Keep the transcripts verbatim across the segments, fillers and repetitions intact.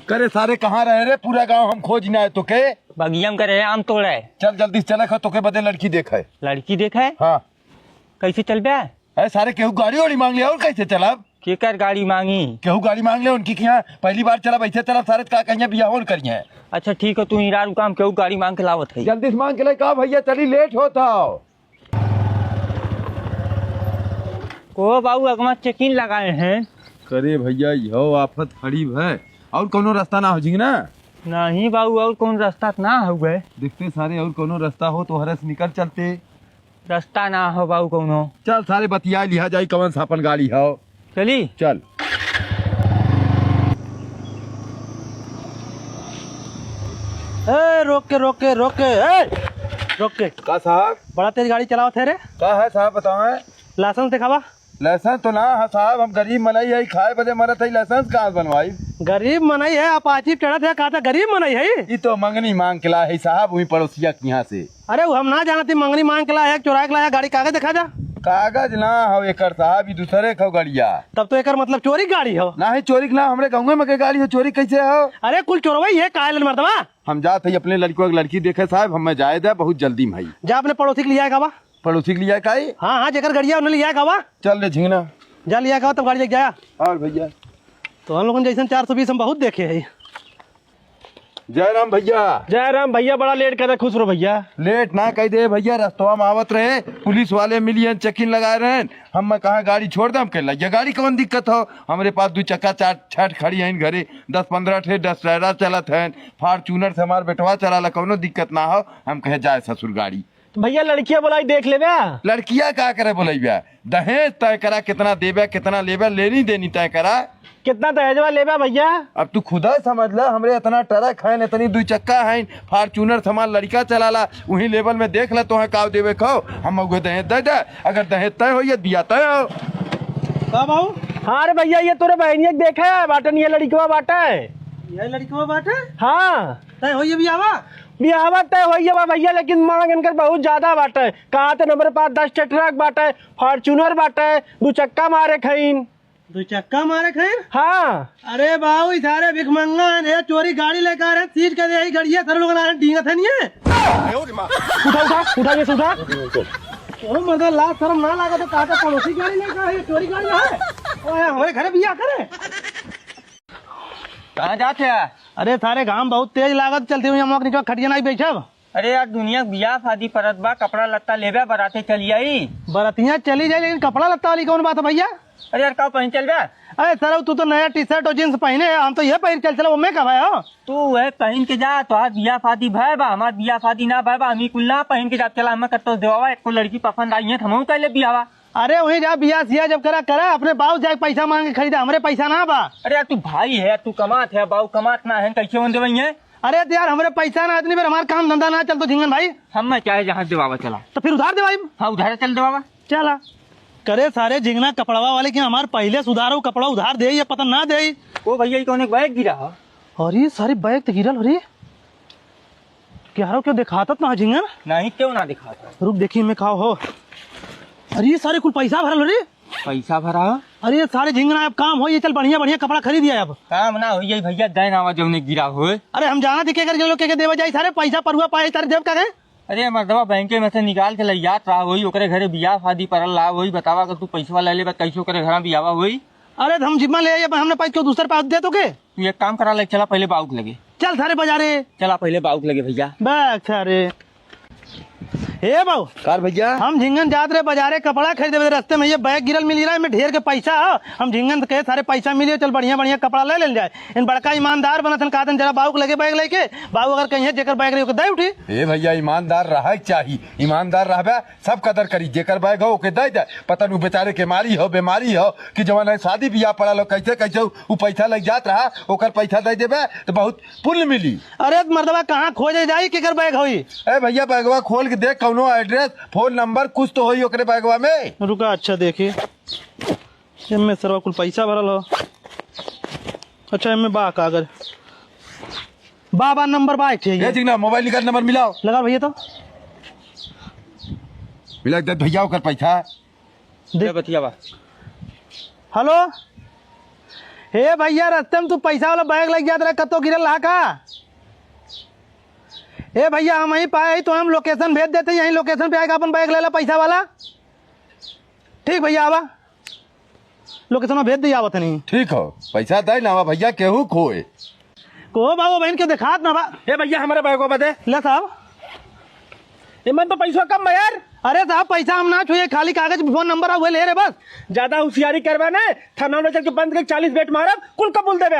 करे सारे, कहाँ रहे रे? पूरा गाँव हम खोजिन आए तोके। बगिया में करे आम तोड़े। चल जल्दी से चले, खा तोके बदे लड़की देखे। लड़की देखे? हाँ। कैसे चलबे? अरे सारे, केहू गाड़ी वाड़ी माँग ले, और कैसे चलब? केकर गाड़ी माँगी? केहू गाड़ी माँग ले उनकी, कि हाँ पहली बार चलब, ऐसे चलब सारे, का कहिए बियाह और करिए। अच्छा ठीक है, तू हीरा रुका, हम केहू गाड़ी माँग के लावत है। जल्दी से माँग के ले, का भैया चली, लेट होत हौ। को बाबू, अगवा चेकिन लगाए हैं। करे भैया, यहो आफत खड़ी है। और कौनो रास्ता ना हो झिंगना? नहीं बाबू, और कौन रास्ता ना हुए। देखते सारे, और कौनो रास्ता हो तो हरे से निकल चलते। रास्ता ना हो बाबू कौनो। चल सारे, बतिया लिहा जाई कौन सा अपन गाड़ी हो। चली। चल। ए, रोक के, रोक के, रोक के, ए, रोक के। का साहब? बड़ा तेज गाड़ी चलावत है रे। का है साहब, बताओ है? लाइसेंस दिखावा। लाइसेंस तो ना है साहब, हम गरीब मनई है, खाए बदे मरत है, लाइसेंस कहाँ से बनवाई? गरीब मनई है, अपाची पे चढ़त है, कहता गरीब मनई है। ई तो मंगनी मांग के ला है साहब, वही पड़ोसिया के यहाँ से। अरे, वो हम ना जानत ही, मंगनी मांग के ला है, चोराए के ला है, गाड़ी कागज दिखा जा। कागज ना हो एकर साहब, ई दूसरे खो गड़िया। तब तो एकर मतलब चोरी गाड़ी हो। ना है चोरी के ना, हमरे गाँव में के गाड़ी हो, चोरी कैसे हो? अरे, कुल चोरवई है, काहे लेन मर्दवा? हम जात है अपने लड़कवा के लड़की देखे साहब, हमें जाए दे, बहुत जल्दी में है। जा अपने पड़ोसी के लिया का बा। पड़ोसी के लिया का है? हाँ, हाँ, जेकर गड़िया उन्हें लिया का बा। चल रे झिंगना। जा लिया का, तब गाड़ी लेके जाया। और भैया। तो हम लोगन जैसन चार सौ बीस हम बहुत देखे हैं। जय राम भैया। जय राम भैया, बड़ा लेट करे, खुश रहो भैया। लेट ना कह दे भैया, रस्तवा में आवत रहे, पुलिस वाले मिलियन, चेकिंग लगाए रहे, हम मैं कहाँ गाड़ी छोड़ दे, हम कहला, ये गाड़ी कौन दिक्कत हो, हमरे पास दू चक्का चार छठ खड़ी हैं घरे, दस पन्द्रह ठे दस टायरा चलत हैं, फॉर्च्यूनर से हमार बेटवा चलाला, कौनो दिक्कत ना हो, हम कहे जाए ससुर गाड़ी। तो भैया लड़किया बोलाई देख लेबे। लड़किया का करे बोलैबे? दहेज तय करा, कितना देबे, कितना लेबे, लेनी देनी तय करा। कितना दहेजवा लेबे भैया? अब तू खुदा समझ ला, हमरे इतना ट्रक है, इतनी दुई चक्का है, फॉर्च्यूनर से हमार लड़का चलाला, वही लेवल में देख ला तोहे का देबे खाओ, हम उहे दहेज दे दे। अगर दहेज तय होई, बिया तय हो। का बाबू? हाँ रे भैया, ये तोरे बहनिया के देखे है, बाटन ये लड़कवा बाटे। ये लड़कवा बाटे? हाँ। तय होई बियाहवा? बियाहवा तय होई बा भैया, लेकिन मांग इनकर बहुत ज्यादा बाटे। कहा थे हमरे पास दस ठे ट्रक बाटे, फॉर्च्यूनर बाटे, दू चक्का मारे खइन। दू चक्का मारे खइन? हाँ। अरे बाबू, ई सारे भिखमंगा हैं, ये चोरी गाड़ी लेकर आ रहे हैं, सीज के यही गड़िया सर लोग आ रहे हैं, डींगत है नहीं है। उठा, उठा, उठा, ये से उठा। ओ मतलब लाज शर्म ना लागत है, कहा था पड़ोसी गाड़ी लेकर आ रहे हैं, चोरी गाड़ी है। ओ यार, हमारे घर बिया करे। कहाँ जात है? अरे सारे घाम बहुत तेज लागत, चलते हुए हम लोग नीचे खटिया नहीं बैठब। अरे यार, दुनिया के बियाह शादी परत बा, कपड़ा लत्ता लेबे, बराते चली आई। बरतिया चली जाए, लेकिन कपड़ा लत्ता वाली कौन बात है भैया? अरे यार, का पहन चल बे? अरे सरऊ, तू तो नया टी शर्ट और जींस पहने है, हम तो ये पहन चल चला, वो मैं कब आया हो? तू वह पहन के जा, तोहार बियाह शादी भय बा, हमार बियाह शादी ना भय बा, हम ई कुल ना पहन के जा। चला, हम कत्तो देवावा, एको लड़की पसंद आई है, तो हमहू कर ले बियाहवा। अरे वहीं जा, बियाह सियाह जब करा करा, अपने बाऊ जाए पैसा मांगे खरीदा, हमरे पैसा ना बा। अरे यार, तू भाई है, तू कमात है, बाऊ कमात ना है, कैसे होन देवे है? अरे तो यार, हमरे पैसा ना, इतनी बेर हमार काम धंधा ना चलतो झिंगन भाई। हम मैं चाहे जहाँ देवावा चला। तो फिर उधार देवाई? हाँ, उधार चल देवावा। चला। करे सारे झिंगना कपड़वा वाले कि हमार पहले से उधार हो, कपड़ा उधार दे या पता ना दे। ओ भैया, ये कौन एक बैग गिरा है? अरे सारे बैग तो गिरल हो रे। क्या रो, क्यों दिखातत ना झिंगन? नहीं, क्यों ना दिखाता? रुक, देखी मैं खाओ हो। अरे सारे कुल पैसा भरल हो रे। पैसा भरा हो? अरे सारे झिंगना, अब काम हो ये, चल बढ़िया बढ़िया कपड़ा खरीद आए अब। काम ना हो ये भैया, दैन आवा जौने गिरा हो। अरे हम जाना थी के कर के के देवे जाई, सारे पैसा परुआ पाए, सारे देव का गए। अरे मर्दवा, बैंके में से निकाल के लइ जात रहा होई, ओकरे घरे बियाह शादी परल रहा होई, बतावा, अगर तू पैसवा ले लेबा, कैसे ओकरे घरा बियाहवा होई? अरे तो हम जिम्मा ले आइए, हमने पैसा क्यों दूसरे पास दे तो के? तू एक काम करा, ले चला पहले बाउक लगे। चल सारे बाजारे। चला पहले बाउक लगे भैया। बैग सारे। ए बाऊ। कार भैया। हम झिंगन जात रहे बाजारे कपड़ा खरीदे, रस्ते में ये बैग गिरल मिल रहा है, में ढेर के पैसा हो। हम झिंगन कहे सारे पैसा मिलियो, चल बढ़िया बढ़िया कपड़ा ले लेल जाए। इन बड़का ईमानदार बनत हन, कहतन जरा बाउक लगे बैग लेके, बाऊ अगर कहीं है जेकर बैग रही ओके दे उठी। ए भैया, ईमानदार रहे के चाही, ईमानदार रहबे, सब कदर करी, जेकर बैग हो ओके दे दे। पता न उ बेचारे के मारी हो, बीमारी हो कि जवन है शादी बियाह पड़ल हो, कैसे कैसे उ पैसा लग जात रहा, ओकर पैसा दे देबे तो बहुत पुण्य मिली। अरे मर्दवा, कहाँ खोजे जाई, केकर बैग होई? ए भैया, बैगवा खोल के देख, कौनो एड्रेस, फोन नंबर कुछ तो होई ओकरे बैगवा में। रुका, अच्छा देखी। एमे सरवा कुल पैसा भरल हो। अच्छा, एमे बा कागज। बा, बा, नंबर बा, एक ठे ए, ये। ठीक ना, मोबाइल निकाल, नंबर मिलाओ। लगा भैया तो। मिला दे भैया ओकर पैसा। दे। ले बतिया बा। हेलो, हे भइया, रस्ते में तू पैसा वाला बैग लइ जात रहे, कतो गिरल रहा का? हे भइया, हम यहीं पाए ही तो हम लोकेशन भेज देते, यहीं लोकेशन पे आइके अपन बैग ले ला पैसा वाला। ठीक भइया, आवा, लोकेशन में भेज दे, आवत नहीं। ठीक हो, पैसा दे ना आवा भइया, केहू खोए। को बाबू बहन के देखात ना बा। हे भइया, हमारा बैगवा बदे। ले साहब। एमन तो पैसा कम बा यार। अरे साहब, पैसा हम ना छुए, खाली कागज, फोन नंबर आ, उहे ले रे बस। ज्यादा होशियारी करबा ना, थाना में चल के बंद कर चालीस बेट मारब, कुल कबूल देबे।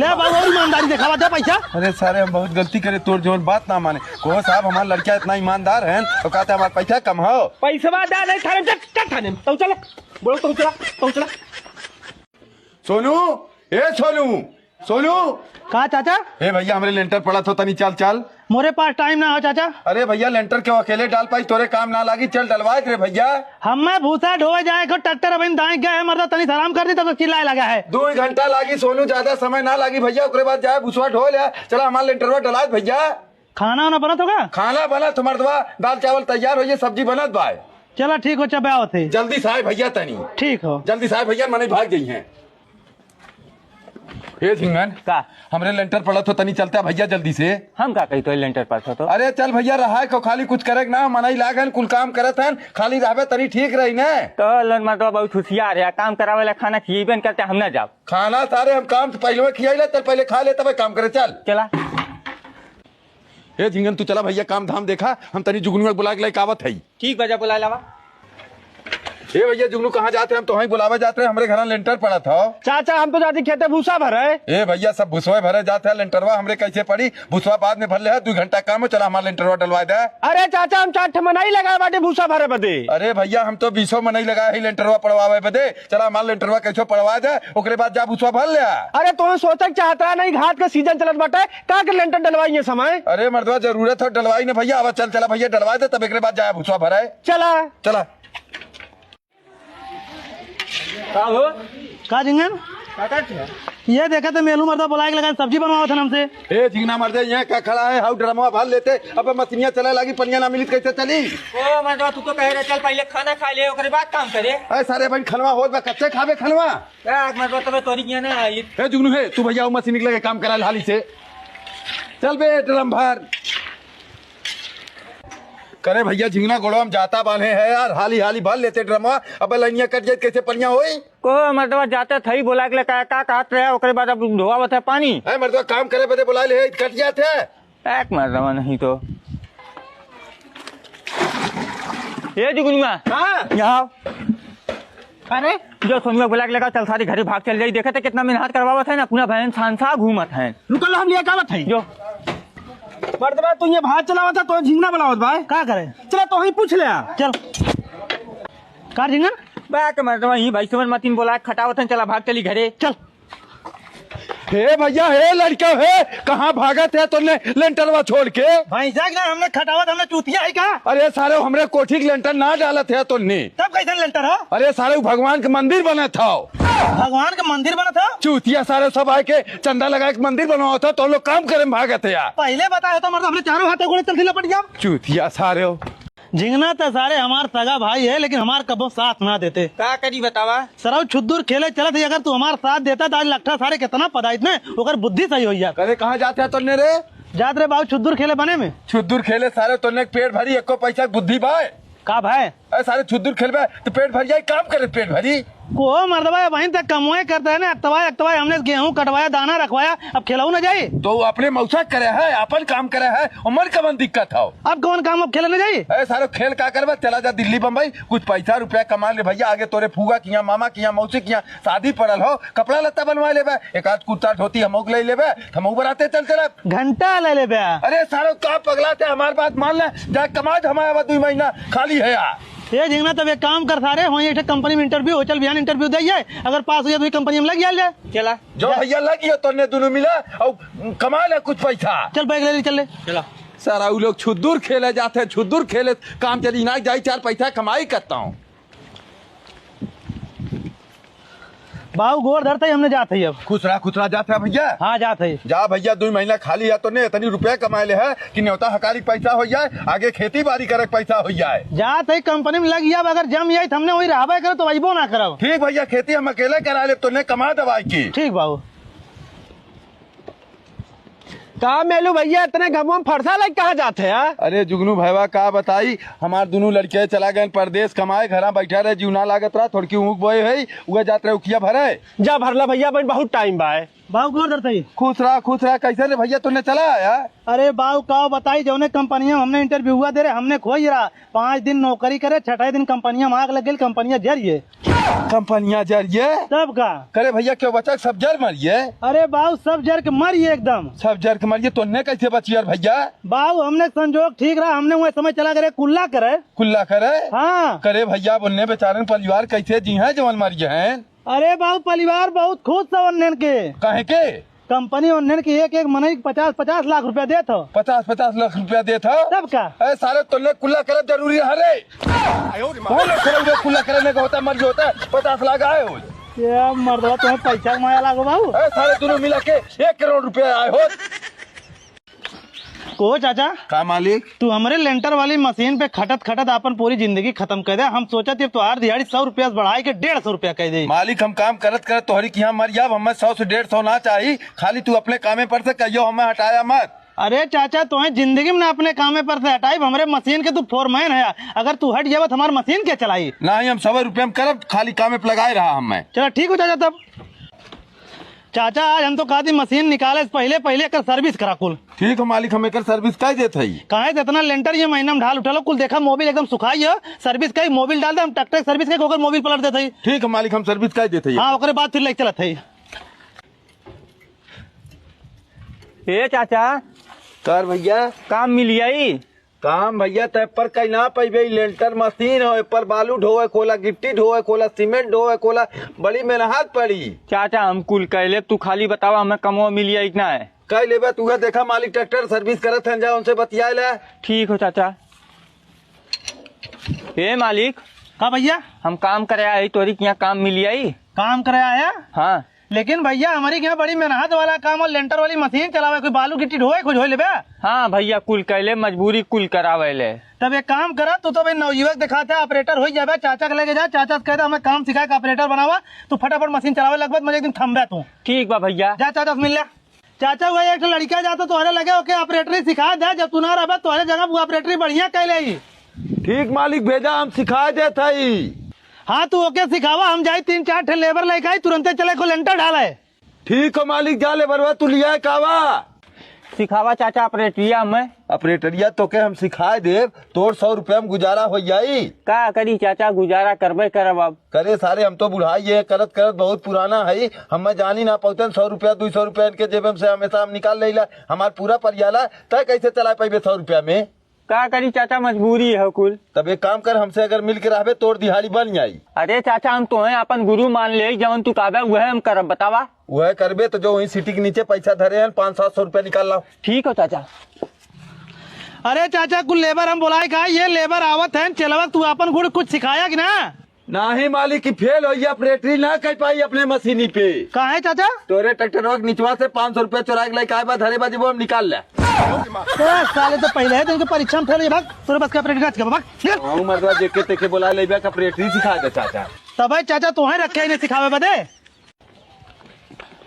ले बाबू, और ईमानदारी देखावा, दे पैसा। अरे सारे, हम बहुत गलती करे, तोर जौन बात ना माने। कहो साहब, हमार लड़का इतना ईमानदार है, तो कहते हमार पैसा कम हो। पैसवा दे नहीं थाने, चल, चल थाने, तू चल, बोलो, तू चला, तू चला। सोनू, ए सोनू, सोनू। का चाचा? ए भइया, हमरे लेंटर पड़त हो, तनी चल, चल। मोरे पास टाइम ना हो चाचा। अरे भइया, लेंटर क्यों अकेले डाल पाई, तोरे काम ना लागी, चल डलवाए रे भइया। हमें भूसा ढोए जाए को ट्रैक्टर अबहिन दाएं गए है, मर्दा तनी सलाम कर दी तब तो चिल्लाए लगा है। दो घंटा लागी सोनू, ज्यादा समय ना लागी भइया, ओकरे बाद जाए भूसवा ढो ले। चला हमार लेंटरवा डलाए भइया। खाना वाना बनत होगा? खाना बनत हो मर्दवा, दाल चावल तैयार हो, ये सब्जी बनत बाय। चला ठीक हो, चबे आवत है। जल्दी से आए भइया तनी। ठीक हो। जल्दी से आए भइया, मनई भाग गई हैं। हे झिंगन, का? हमरे लेंटर पड़त हो, तनी चलता भइया जल्दी से। हम का कही तो लेंटर पड़त हो तो? अरे चल भइया, रहा को खाली कुछ करे के ना, मनई लागन कुल काम करत हन, खाली रहबे तनी ठीक रही ने। तो लन मर्दवा बहुत होशियार है, काम करावे ला खाना खिएबे न करते, हम ना जाब। खाना सारे हम काम से पहले खियाई ले, चल पहले खा ले तबे काम करे, चल। चला। हे झिंगन, तू चला भइया, काम धाम देखा, हम तनी जुगनुआ के बुला के लेके आवत हई। ठीक बा, जा बुला लावा। ए भइया जुगनू, कहाँ जात है? हम तो वहीं बुलावे जात रहे, हमरे घरा लेंटर पड़त हो। चाचा, हम तो जाती खेते भूसा भरे। ए भइया, सब भूसवे भरे जात है, लेंटरवा हमरे कैसे पड़ी? भूसवा बाद में भर ले है, दू घंटा काम हो, चला हमार लेंटरवा डलवा दे। अरे चाचा, हम चार ठे मनई लगाए बाटे भूसा भरे बदे। अरे भइया, हम तो बीसो मनई लगाए है लेंटरवा पड़वावे बदे, चला हमार लेंटरवा कैसे पड़वा दे, ओकरे बाद जा भूसवा भर ले। अरे तोहन सोचे के चाहत रहा नहीं, घात के सीजन चलत बाटे, का के लेंटर डलवाई ये समय? अरे मर्दवा, जरूरत हो डलवाई ने भइया, आवा चल, चला भइया डलवा दे, तब एकरे बाद जाया भूसवा भराए। चला। चला। का हो? का झिंगन? का करत है? ये देखा तो मेलू मर्दवा बुलाए के लगा, सब्जी बनवावत हन हमसे। ए झिंगना मर्दे, यहाँ का खड़ा है? हाउ ड्रमवा भर लेते, अब मशीनिया चले लागी, पनिया ना मिली तो कैसे चली? ओ मर्दवा, तू तो कहे रहे चल पहले खाना खा ले, ओकरे बाद काम करे। अरे सारे भाई, खनवा होत बा, कच्चे खाबे खनवा? का मर्दवा, तबे तोरी किया ना आई। ए जुगनू है, तू भइया, वो मशीन लगे काम करा हाली से। चल बे, ड्रम भर। करे भइया, झिंगना गोड़वा में जाता बांधे है यार, हाली हाली भर लेते ड्रमवा, अब लाइनिया कट जाए, कैसे पनिया होई? को मर्दवा जाते थई बोला के ले का, का कहत रहे, ओकरे बाद अब ढोआवत है पानी। ए मर्दवा, काम करे बदे बुला ले, कट जाते। एक मर्दवा नहीं तो। ए जुगनुआ, हाँ। यहाँ आओ। अरे जो सोनुआ बुला के लेकर चल, सारी घरे भाग चल जाई। देखे थे कितना मेहनत करवावत है ना, पूरा बहन सांसा घूमत है। रुकल हम लिया कावत है। जो मर्दवा तू ये भात चलावत है तो झिंगना बुलावत बा। का करे? चला तो वहीं पूछ ले आ। चल। का झिंगन? बा के मर्दवा ही भाई सुमन मतिन बोला खटावत है, चला भाग चली घरे। चल। हे भइया, हे लड़का, हे कहाँ भागत है तोने लेंटरवा छोड़ के? भाई जाग ना, हमने खटावत, हमने चूतिया है का? अरे सारे, हमरे कोठी के लेंटर ना डालत है तोने। तब कैसन लेंटर है? अरे सारे, वो भगवान के मंदिर बनत हौ। भगवान के मंदिर बनत हौ? चूतिया सारे, सब आए के चंदा लगा के मंदिर बनवावत है, तो लोग काम करे में भागत है यार। पहले बताया तो मर्द, हमने चारों हाथ गोड़े चलती लपट गया। चूतिया सारे हो। झिंगना तो सारे हमार सगा भाई है, लेकिन हमार कबो साथ ना देते। का करी बतावा? सरऊ छुद्दुर खेले चलत ही, अगर तू हमार साथ देता तो आज लट्ठा सारे कितना पदाइत ने, ओकर बुद्धि सही होई जात। अरे कहाँ जात है तोने रे? जात रे बाबू छुद्दुर खेले बने में। छुद्दुर खेले सारे तोने के पेट भरी, एको पैसा के बुद्धि बाय? का भाई? अरे सारे छुद्दुर खेलबे तो पेट भर जाई, काम करे पेट भरी। को मर्दवा वहीं तक कमवे करता है ना, अक्तवा अक्तवा हमने गेहूं कटवाया, दाना रखवाया, अब खेलऊ ना जाई। तो वो अपने मौसा करे है, अपन काम करे है, उमर कवन दिक्कत हो? अब कौन काम अब खेले ना जाई? अरे सारे खेल का करबे, चला जा दिल्ली बम्बई, कुछ पैसा रुपया कमा ले भइया, आगे तोरे फूआ किया, मामा किया, मौसी किया शादी पड़ल हो, कपड़ा लत्ता बनवा लेबे, एक आध कुर्ता धोती हमहू के ले लेबे, हमहू बराते चल चलब। घंटा ले लेबे। अरे सारे का पगला थे, हमार बात मान ले, जा कमा, हमारा बा दुई महीना खाली है यार। ए झिंगना, तब एक काम कर सारे, वहीं एक ठे कंपनी में इंटरव्यू हो, चल बिहान इंटरव्यू दे ये, अगर पास हो जाए तो वही कंपनी में लग जाए। चला। जो भइया लग गया तोने दोनों मिला और कमा ले कुछ पैसा। चल बैग ले ले, चल ले। चला। सारा उ लोग छुद्दुर खेले जाते हैं, छुद्दुर खेले काम चली ना जाई, चार पैसा कमाई करता हूँ। बाऊ गोड़ धरत ही, हमने जात ही अब। खुश रहा, खुश रहा, जात है भैया। हाँ, जात ही। जा भैया, दुइ महीना खाली है तो ने इतनी रुपया कमाए ले है कि नेवता हकारी के पैसा होइ जाए, आगे खेती बारी करे के पैसा होइ जाए। जात ही कंपनी में लग जाब, अगर जम जाई तो हमने वही रहबे करे तो अइबो ना करब। ठीक भैया, खेती हम अकेले करा लेब, तो ने कमा दवाई की। ठीक बाऊ। का मेलू भैया, इतने घमवा में फरसा लइके कहाँ जात है यार? अरे जुगनू भैया, का बताई, हमार दुनू लड़के चला गए परदेस कमाए, घरा बैठा रहे, जीव ना लागत रहा, थोड़की ऊख बोए है, उहे जात रहे उखिया भरे। जा भरला भैया, बहन बहुत टाइम बा है। बाऊ गोड़ धरत ही। खुश रहा, खुश रहा। कैसे रे भैया, तूने चला आया? अरे बाऊ, का बताई, जौने कंपनिया में हमने इंटरव्यूवा दे रहे, हमने खोई रहा, पाँच दिन नौकरी करे, छठे दिन कंपनिया में आग लग गई, कंपनिया जरिए। कंपनिया जरिए? तब का? करे भैया, क्यों बचा, सब जर मरिए? अरे बाऊ, सब जर के मरिए एकदम। सब जर के मरिए, तोन्ने कैसे बचिए यार भैया? बाऊ, हमने संजोग ठीक रहा, हमने वह समय चला करे कुल्ला करे। कुल्ला करे? हाँ। करे भैया, बोलने बेचारन परिवार कैसे जी हैं जवन मरिए हैं? अरे बाऊ, परिवार बहुत खुश था उन्हन के। काहे के? कंपनी उन्हन के एक एक मनई के पचास पचास लाख रुपया देत हो। पचास पचास लाख रुपया देत हो? तब का? ए सारे, तोले कुल्ला करब जरूरी है रे। कौन लोग खड़े हुए कुल्ला करे में होता, मर होता, पचास लाख आए हो। ये मर्दवा, तुम्हें पैसा के माया लागो बाबू। ए सारे, दोनों मिला के एक करोड़ रुपया आए हो। को चाचा, का मालिक? तू हमरे लेंटर वाली मशीन पे खटत खटत आपन पूरी जिंदगी खतम कर दे। हम सोचत ही तोहार दिहाड़ी सौ रुपया से बढ़ाई के डेढ़ सौ रुपया कर दे। मालिक, हम काम करत करत तोहरी किहाँ मर जाब, हमें सौ से डेढ़ सौ ना चाही, खाली तू अपने कामे पर से कहियो हमें हटाया मत। अरे चाचा, तोहें जिंदगी में ना अपने कामे पर से हटाइब, हमरे मशीन के तू फोरमैन है, अगर तू हट जाबा तो हमार मशीन के चलाई? नाही, हम सौ रुपया में करब, खाली कामे पे लगाए रहा हमें। चला ठीक हो चाचा तब। चाचा, आज हम तो कहा थी मशीन निकाले से पहिले, पहिले एकर सर्विस करा कुल। ठीक है मालिक, हम एकर सर्विस कर देत हई। काहे से इतना लेंटर ये महीना में ढाल उठा लो, कुल देखा मोबिल एकदम सुखाई है, सर्विस कई मोबिल डाल दे, हम ट्रैक्टर सर्विस कई ओकर मोबिल पलट देत हई। ठीक है मालिक, हम सर्विस कर देत हई। हाँ, ओकरे बाद फिर लेके चलत हई। ए चाचा, कर भैया। काम मिल जाई? काम भैया, तय पर कहीं ना पैबे, ई लेंटर मशीन हो, ए पर बालू ढोए खोला, गिट्टी ढोए खोला, सीमेंट ढोए खोला, बड़ी मेहनत पड़ी। चाचा, हम कुल कह लेब, तू खाली बतावा हमें कमवा मिल जाई कि ना है? कह लेबे, तू देखा मालिक ट्रैक्टर सर्विस करत हैं, जा उनसे बतिया ले। ठीक हो चाचा। ए मालिक। का भैया? हम काम करे आई, तोरी किहाँ काम मिल जाई? काम करे आया? हाँ। लेकिन भैया, हमरी के यहाँ बड़ी मेहनत वाला काम और लेंटर वाली मशीन चलावे, कोई बालू गिट्टी ढोए, कुछ हो लेबे? हाँ भैया, कुल कैले मजबूरी कुल करावे ले। तब एक काम करा, तू तो भाई नवयुवक दिखाता है, ऑपरेटर हो जाबे, चाचा के लेके जा, चाचा से कह दे हमें काम सिखाए के ऑपरेटर बनावा, तू फटाफट मशीन चलावे लगबे, मजे एक दिन थम्बे तू। ठीक बा भैया। जा चाचा से मिल ले। चाचा, वह एक ठो लड़का जाता तोहरे लगे, ओके ऑपरेटरी सिखा दे, जब तू ना रहबे तोहरे जगह वो ऑपरेटरी बढ़िया कैले ही। ठीक मालिक, भेजा, हम सिखा देत हई। हाँ, तू ओके सिखावा, हम जाई तीन चार ठे लेबर लेके आई, तुरंते चले को लेंटर ढाले। ठीक हो मालिक, जा लेबरवा तू लिया कावा। सिखावा चाचा ऑपरेटरिया में। ऑपरेटरिया तोके हम सिखाए देब, तोर सौ रुपया में गुजारा हो जाई। का करी चाचा, गुजारा करबे करब अब। करे सारे, हम तो बुढ़ाई है, करत करत बहुत पुराना है, हम जानी ना पौतन, सौ रुपया, दुई सौ रुपया इनके जेबे में से हमेशा हम निकाल लेला। हमार पूरा परियाला, तय कैसे चला पाइबे सौ रुपया में? का करी चाचा, मजबूरी है कुल। तब एक काम कर, हमसे अगर मिल के रहबे, तोर दिहाड़ी बन जाई। अरे चाचा, हम तोहे अपन गुरु मान ले, जवन तू कहबे, वह हम करब, बतावा। वह करबे तो जो वहीं सीटी के नीचे पैसा धरे हैं, पाँच सात सौ रुपया निकाल लाओ। ठीक हो चाचा। अरे चाचा, कुल लेबर हम बोलाए का, ये लेबर आवत हैं, चलवा तू अपन गुड़ कुछ सिखाया कि ना? नाही मालिक, कि फेल हो, ये ऑपरेटरी ना कर पाई अपने मशीनी पे। काहे चाचा? तोरे ट्रैक्टरवा के निचवा से पाँच सौ रुपया चोरा के लेके आए बा, धरे बा, जेबो हम निकाल ले। ए, साले तो पहले है तो इनके परीक्षा में फेल हो, भाग, तोरे बस के ऑपरेटरी ना सिखाबा, भाग, निकल। हाँ, मर्दवा, जेके तेके बोला लेबे, का ऑपरेटरी सिखा दे चाचा। तबे चाचा तोहे रखे इन्हें सिखावे बदे।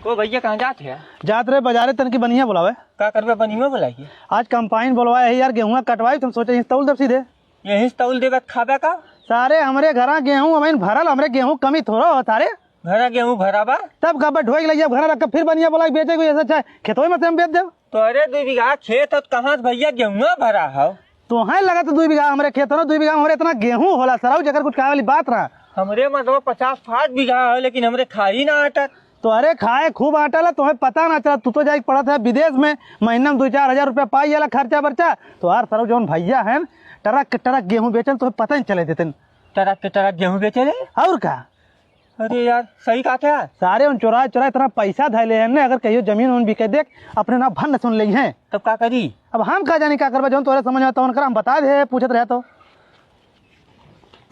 ओ भैया, कहाँ जात है? जात रहे बाजारे, तनकी बनिया बोलावे। का करबे बनिया बोलाइए? आज कंपाइन बोलवाए है यार, गेहुआ कटवाई, तुम सोचे यहीं तौल देब सीधे। यहीं से तौल देबे खाबे का? सारे हमरे घरा गेहूं अबहिन भरल, हमरे गेहूं कमी थोड़ा हो सारे। घरा गेहूं भरा बा? तब का बा ढोई लग जाब, घरा रख के फिर बनिया बोला के बेचे कोई ऐसा अच्छा है, खेतवे में से हम बेच देब। तो अरे दुई बीघा खेत है, कहाँ से भैया गेहुआ भरा हो? तोहे लगत दुई बीघा हमरे खेत हो, दुई बीघा में हमरे इतना गेहूं होला सरऊ, जेकर कुछ कहे वाली बात ना। हमरे मतलब पचास साठ बीघा है, लेकिन हमरे खाई ना अटत। तोहरे खाए खूब आटा ला, तोहे पता ना चला। तू तो जाइके पड़त है विदेश में, महीना में दुई चार हजार रुपया पाई जाला खर्चा बर्चा। तोहार सरऊ जौन भैया है, ट्रक के ट्रक गेहूं बेचन, तोहे पता ही चले देतन। ट्रक के ट्रक गेहूं बेचे ले? और का? अरे यार, सही कहा था। सारे उन चोरा चोरा इतना पैसा धैले हैं ने, अगर कहियो जमीन उन बिके देख, अपने ना भन्न सुन ले हैं। तब का करी? अब हम का जानी का करबे, जौन तोरे समझ में तौन कर, हम बता दे, पूछत रहे तो।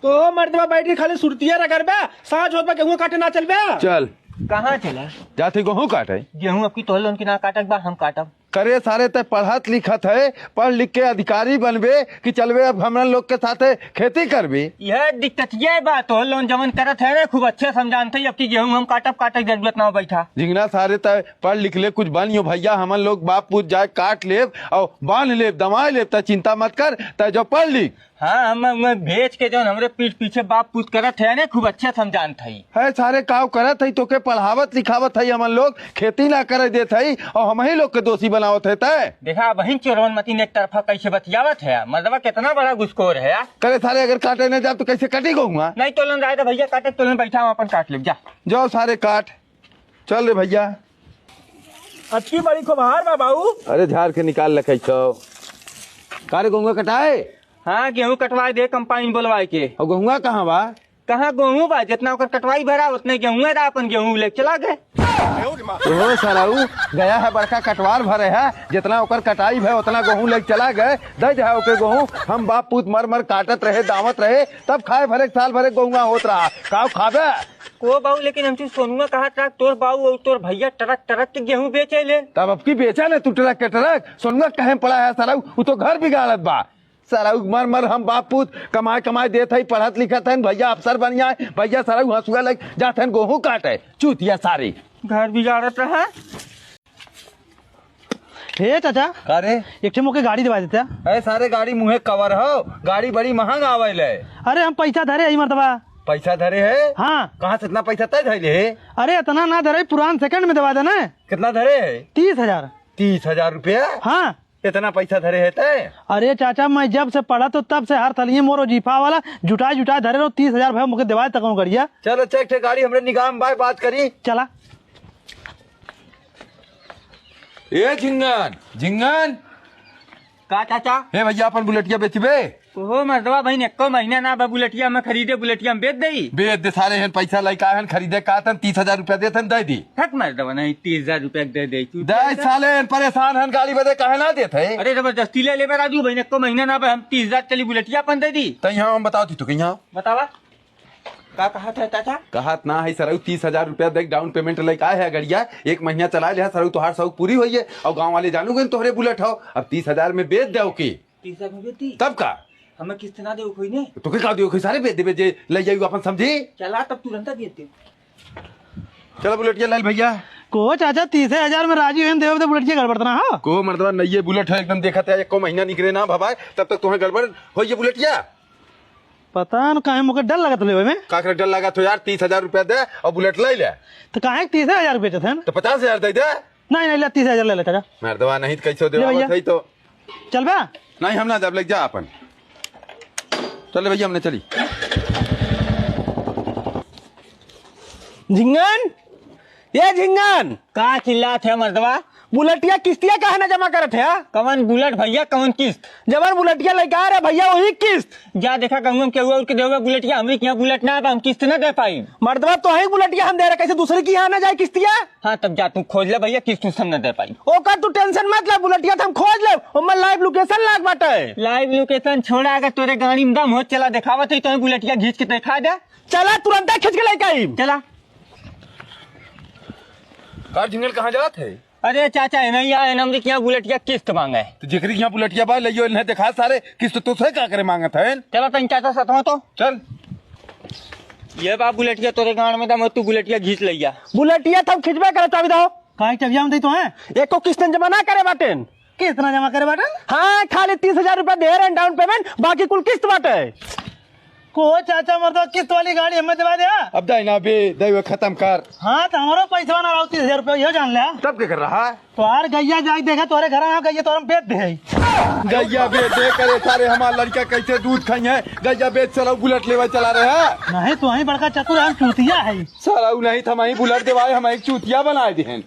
तो मर्दवा बैठ के खाली सुरतिया रगड़बे, साँझ होत बा गेहूं काटे ना चलबे। चल। कहाँ चला? जात ही गोहूँ काटे। गेहूँ अबकी तोहर लोगन के ना काटक बा, हम काटब। करे सारे, तै पढ़त लिखत है, पढ़ लिख के अधिकारी बनबे कि चलबे अब हमन लोग के साथे खेती करबे? यह दिक्कतिया बा, तोहर लोगन जवन करत है ना, खूब अच्छे से हम जानत ही, अबकी गेहूँ हम काटब, काटे के जरूरत ना हो, बैठा। झिंगना सारे, तै पढ़ लिख ले, कुछ बन यो भैया, हमन लोग बाप पूत जाए काट लेब और बांध लेब, दमाए लेब, तै चिंता मत कर, तै जो पढ़ लिख। हाँ, हम, हम भेज के जौन हमरे पीठ पीछे बाप पूत करत है ने, खूब अच्छे से हम जानत हई। है सारे, काव करत हई, तोके पढ़ावत लिखावत हई, हमन लोग खेती ना करे देत हई और हमही लोग के दोषी बनावत है तै। देखा, बहिन चोरवन मतीन एक तरफा कैसे बतियावत है, मतलब कितना बड़ा घुसखोर है। करे सारे, अगर काटे न जाब तो कैसे कटी गोहुआ? नहीं, तोलन राय दे भैया, काटे तोलन, बैठा हम अपन काट लेब, जा। जाओ सारे काट, चल रे भैया। अतकी बड़ी खोबहार बा बाऊ। अरे झाड़ के निकाल लखै छौ। का रे गोहुआ कटाए? हाँ, गेहूँ कटवाए दे कंपाइन बोलवाए के। और गोहुआ कहाँ बा? कहाँ गोहूँ बा? जितना ओकर कटवाई भरा, उतने गेहूँ रहा, अपन गेहूँ लेके चला गए। ओहो सराऊ, गया है बड़का कटवार भरे है, जितना ओकर कटाई भय, उतना गोहूँ लेके चला गए। दे दे ओके गोहूँ, हम बाप पूत मर मर काटत रहे, दावत रहे, तब खाए भरे साल भरे गोहुआ होत रहा। काव खाबे? को बाऊ, लेकिन हमसे सोनुआ कहा ट्रक तोर बाऊ और तोर भैया ट्रक ट्रक के गेहूँ बेचे ले। तब अब की बेचा ने तू ट्रक के ट्रक? सोनुआ कहे पड़ा है सराऊ, वो तो घर बिगाड़त बा। सराऊ मर मर हम बाप पूत कमाए कमाए देत हई, पढ़त लिखत हन, भैया अफसर बन जाए, भैया सराऊ हंसुआ लग जात हन, गोहूँ काटे, चूतिया सारे। घर बिगाड़त रहा। हे चाचा, का रे? एक ठे मोके गाड़ी दिवा देता। अरे सारे, गाड़ी मुँहे कवर हो, गाड़ी बड़ी महंग आवे ले। अरे हम पैसा धरे हई मर्दवा। पैसा धरे है? हाँ। कहाँ से इतना पैसा तय धरे है? अरे इतना ना धरे, पुरान सेकंड में दिवा देना। कितना धरे है? तीस हजार। तीस हजार रुपया? हाँ। इतना पैसा धरे है तय? अरे चाचा, मैं जब से पढ़त हो तब से हर थलिये मोर वजीफा वाला जुटाए जुटाए धरे रहो, तीस हजार भय मोके देवाए तक गड़िया। चलो चल, एक ठे गाड़ी हमरे निगाह में बाय, बात करी। चला। ए झिंगन, झिंगन। का चाचा? हे भैया, अपन बुलेटिया बेचबे? ओहो मर्दवा बहिन, एको महीना ना बा बुलेटिया में खरीदे, बुलेटिया में बेच देई। बेच दे सारे, हन पैसा लइका हन, खरीदे का तन तीस हजार रुपया देत हन, दे दी। हट मर्दवा, नहीं तीस हजार रुपया दे दे तू। दे साले, हन परेशान हन, गाड़ी बदे काहे ना देत है? अरे जबरदस्ती ले लेबे राजू बहिन, एको महीना ना बा, हम तीस हजार चली बुलेटिया अपन दे दी। तै यहाँ हम बताओ थी तो कहीं बतावा। का कहत है चाचा? कहत ना है सरऊ, तीस हजार रुपया देख, डाउन पेमेंट लेके आए है गड़िया, एक महीना चला ले सरऊ, तोहार शौक पूरी होई है। और गाँव वाले जानू गए तोहरे बुलेट हो, अब तीस हजार में बेच दे ओके। तीस हजार में बेच दी? तब का? हमें किस्त ना दे कोई ने। तो के का दियो, कोई सारे बेच देबे जे ले जाई अपन, समझी? चला तब तुरंत बेच दे। चला बुलेटिया लाल भैया। को चाचा, तीस हजार में राजी होन देवे तो बुलेटिया गड़बड़ तो ना हो? को मर्दवा, नइये बुलेट है, एकदम देखत है, एको महीना निकले ना भवाए, तब तक तुम्हें गड़बड़ होई ये बुलेटिया। पता न काहे मोके डर लगत लेवे में। का करे डर लगत हो यार, तीस हजार रुपया दे और बुलेट ले ले। तो काहे तीस हजार रुपया देत हन? तो पचास हजार दे दे। नहीं, नहीं, ले, तीस हजार ले ले, चाचा। मर्दवा नहीं तो कैसे ले भैया। देवावत है तो। चल बे। नहीं, हम ना जब ले जा अपन। चल भैया, हमने चली। झिंगन, ए झिंगन। का चिल्लात है मर्दवा? बुलेटिया किस्तिया काहे ना जमा करत है? कवन बुलेट भैया, कवन किस्त? जवन बुलेटिया लेके आ रहे भैया, वही किस्त। जा देखा, कहूँ हम केहू और के देवे बुलेटिया, हमरी के यहाँ बुलेट ना बा, हम किस्त ना दे पाई। मर्दवा, तोही बुलेटिया हम दे रहे, कैसे दूसरे की यहाँ ना जाए किस्तिया? हाँ, तब जा तू खोज ले भैया, किस्त उस्त हम ना दे पाई। ओकर तू टेंशन मत ले, बुलेटिया तो हम खोज लेब, ओमे लाइव लोकेशन लाग बाटे। लाइव लोकेशन छोड़ा, अगर तोरे गाड़ी में दम हो, चला देखावत है, तो बुलेटिया घींच के देखा दे। चला, तुरंते खींच के लेके आई। चला। का झिंगन, कहाँ जात है? अरे चाचा, है नहीं यार, हमरे के यहाँ बुलेटिया किस्त मांगे। तो जेकरी के यहाँ बुलेटिया बा, लइयो, इन्हें देखा सारे, किस्त तो से का करे मांगत है? चला तनी चाचा सतवा तो। चल। ये बा बुलेटिया तोरे गांड में दम, तू बुलेटिया घींच लइया। बुलेटिया तो हम खींचबे करे, चाबी दो। काहे के चाबिया हम दे तो हैं? एको किस्त जमा ना करे बाटेन। किस्त ना जमा करे बाटेन? हाँ, खाली तीस हजार रुपया दे रहे हैं डाउन पेमेंट, बाकी कुल किस्त बाटे। को चाचा मर्दवा, किस्त वाली गाड़ी हमें दिवा दे। अब दाई ना बे, दाई वो खत्म कर। हाँ, तो हमारो पैसा ना रहो, तीस हजार रुपया, ये जान ले। तब के कर रहा? तोहार गैया जाके देखा, तोहरे घर आ गैया तोहरा बेच दे। गैया बेच दे करे सारे, हमार लड़का कैसे दूध खाई है? गैया बेच चलाऊ, बुलेट लेवा चला रहे हैं। नहीं, तो वहीं बड़का चतुर है, हम चूतिया है। साला उ नहीं था, वहीं बुलेट देवाए, हम एक चूतिया बनाए दे हैं।